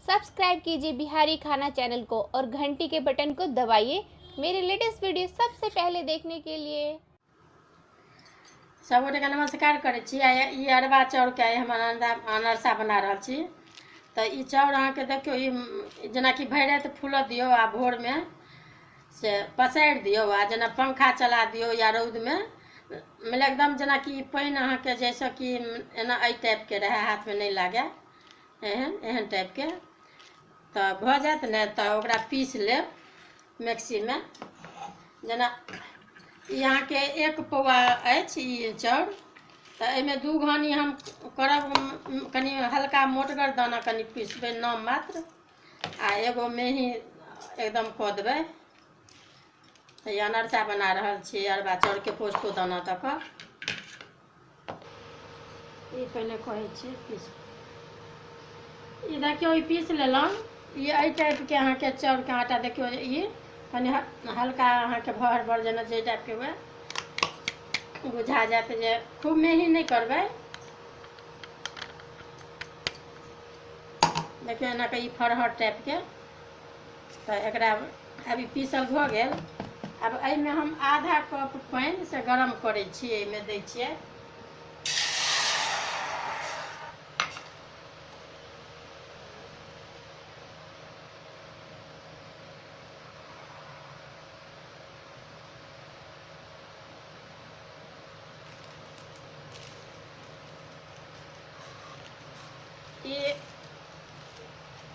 Subscribe कीजिए बिहारी खाना channel को और घंटी के बटन को दबाइए मेरे लेटेस्ट वीडियो सबसे पहले देखने के लिए। सब गोटे के नमस्कार करै छी। ई अरबा चाउर के हम अनरसा बना रहल छी। तो ई चाउर अहाँके देखियौ, ई जेनाकि भरि राति फूलऽ दियौ आ भोरमे से पसारि दियौ आ जेना पंखा चला दियौ या रौदमे, मतलब एकदम जेनाकि ई पानि अहाँके जैसे कि एना एहि टाइपके रहए, हाथमे नहि लागए, एहन एहन टाइपके तऽ भऽ जायत ने। तऽ ओकरा पीस लेब मिक्सीमे। जेना ई अहाँके 1 पौआ अछि ई चाउर, तऽ एहिमे 2 घानी हम करब, कनि हल्का मोटगर दाना कनि पीसबै नाम मात्र, आ एगो मेही एकदम कऽ देबै। तऽ ई अनरसा बना रहल छी अरबा चाउरके पोस्तो दाना दऽ कऽ। ई पहिले कहै छी पीस। ई देखियौ, ई पीस लेलहुँ। ई एहि टाइपके अहाँके चाउरके आटा देखियौ, ई कनि हल्का अहाँके भर भर जेना जे टाइपके हुए बुझा जायत, जे खूब मेही नहि करबै। देखियौ एना कऽ ई फरहर टाइपके। तऽ एकरा अभी पीसल भऽ गेल। आब एहिमे हम आधा कप पानि से गरम करै छी, एहिमे दै छियै।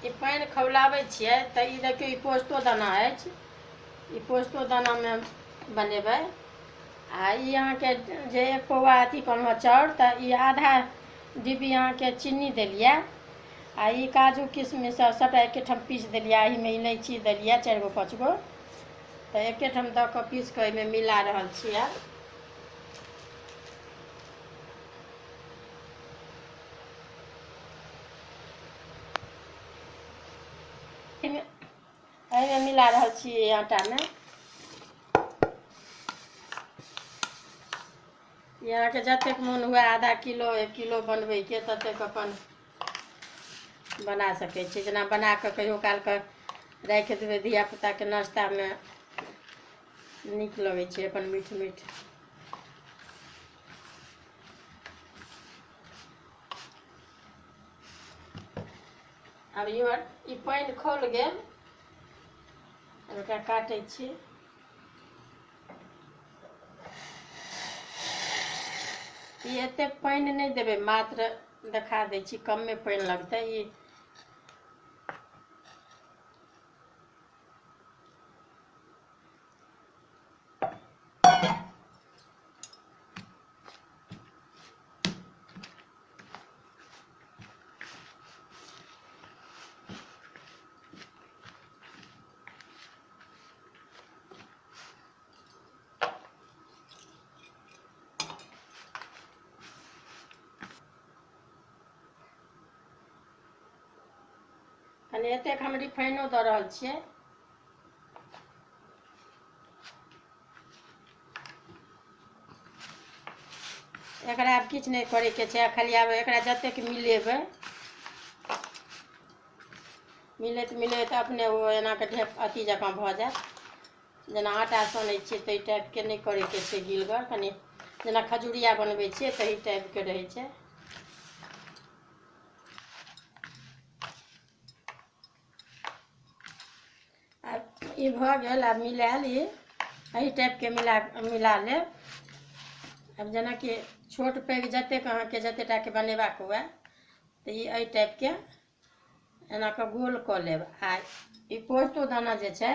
ई पानि खौलाबै छियै तऽ ई देखियौ, ई पोस्तो दाना अछि, ई पोस्तो दानामे बनेबै। आ ई अहाँके जे 1 पौआ अथी कहलहुँ चाउर, तऽ ई आधा डिब्बी अहाँके चीनी देलियै, आ ई काजू किशमिश सब सभटा एकेठाम पीस देलियै। एहिमे इलायची देलियै 4 गो 5 गो, तऽ एकेठाम दऽ कऽ पीस कऽ एहिमे मिला रहल छियै। एहिमे मिला रहल छी आटामे। अहाँके जतेक मोन हुए आधा किलो 1 किलो बनबैके ततेक अपन बना सकै छी। जेना बना कऽ कहियो कालके राखि देबै धियापुताके नाश्तामे, नीक लगै छै अपन मीठ मीठ। आब ई पानि खौल गेल, एकरा काटै छी। ई एतेक पानि नहि देबै, मात्र देखा दै छी, कमे पानि लगतै। ई कनि एतेक हम रिफाइनो दऽ रहल छियै। एकरा आब किछु नहि करैके छै, खाली आब एकरा जतेक मिलेबै, मिलैत मिलैत अपने ओ एना कऽ ढेप अथी जकाँ भऽ जायत। जेना आटा सनै छियै ताहि टाइपके नहि करैके छै गिलगर, कनि जेना खजुरिया बनबै छियै तही टाइपके रहै छै। आब ई भऽ गेल, आब मिलायल ई एहि टाइपके मिला मिला लेब। आब जेनाकि छोट पैघ जतेक अहाँके जतेक टाके बनेबाक हुए तऽ ई एहि टाइपके एना कऽ गोल कऽ लेब। आ ई पोस्तो दाना जे छै,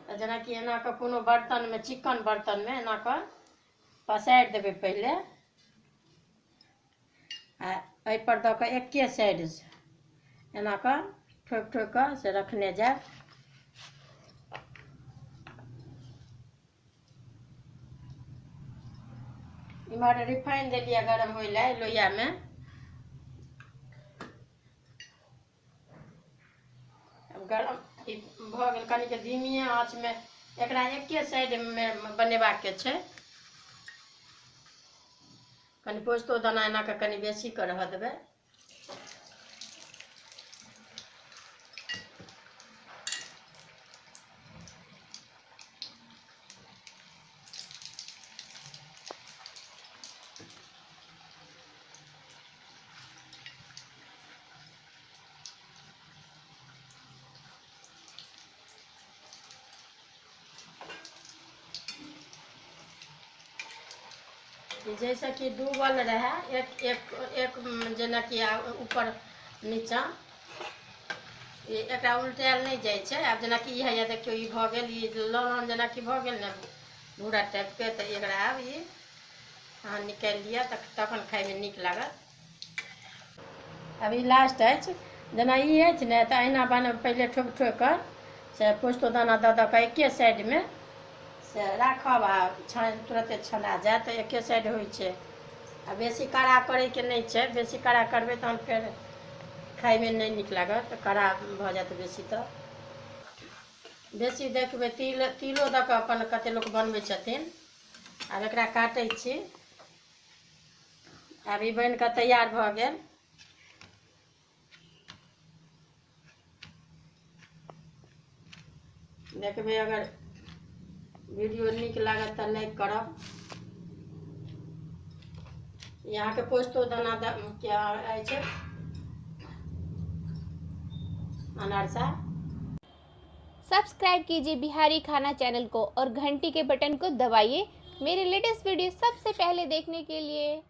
तऽ जेनाकि एना कऽ कोनो बर्तनमे, चिक्कन बर्तनमे एना कऽ पसारि देबै पहिले, आ एहिपर दऽ कऽ एके साइडसँ एना कऽ ठोकि ठोकि कऽ से रखने जायब। इम्हर रिफाइन देलियै गरम होइ लए लोहियामे। आब गरम ई भऽ गेल, कनिके धीमिए आँचमे एकरा एके साइडमे बनेबाके छै। कनि पोस्तो दाना एना कऽ कनि बेसी कऽ रहऽ देबै। जैसे कि डूबल रहै, एक एक एक जेनाकि ऊपर नीचाँ एकरा उल्टायल नहि जाइ छै। आब जेनाकि ई हैया देखियौ ई भऽ गेल, ई ललन जेनाकि भऽ गेल ने भूरा टाइपके, तऽ एकरा आब ई अहाँ निकालि लिअ तखन खाइमे नीक लागत। आब ई लास्ट अछि, जेना ई अछि ने तऽ अहिना बना पहिले ठोकि ठोकि कऽ से पोस्तो दाना दऽ दऽ कऽ एके साइडमे से राखब आ छानि तुरते छना जायत, एके साइड होइ छै। आ बेसी कड़ा करैके नहि छै, बेसी कड़ा करबै तहन फेर खाइमे नहि नीक लागत, कड़ा भऽ जायत बेसी। तऽ बेसी देखबै तिल तिलो दऽ कऽ अपन कते लोक बनबै छथिन। आब एकरा काटै छी। आब ई बनि कऽ तैयार भऽ गेल। देखबै अगर वीडियो नीक लागत तऽ लाइक करब। यहाँ के पोस्तो दाना के अछि अनरसा। सब्सक्राइब कीजिए बिहारी खाना चैनल को और घंटी के बटन को दबाइए मेरे लेटेस्ट वीडियो सबसे पहले देखने के लिए।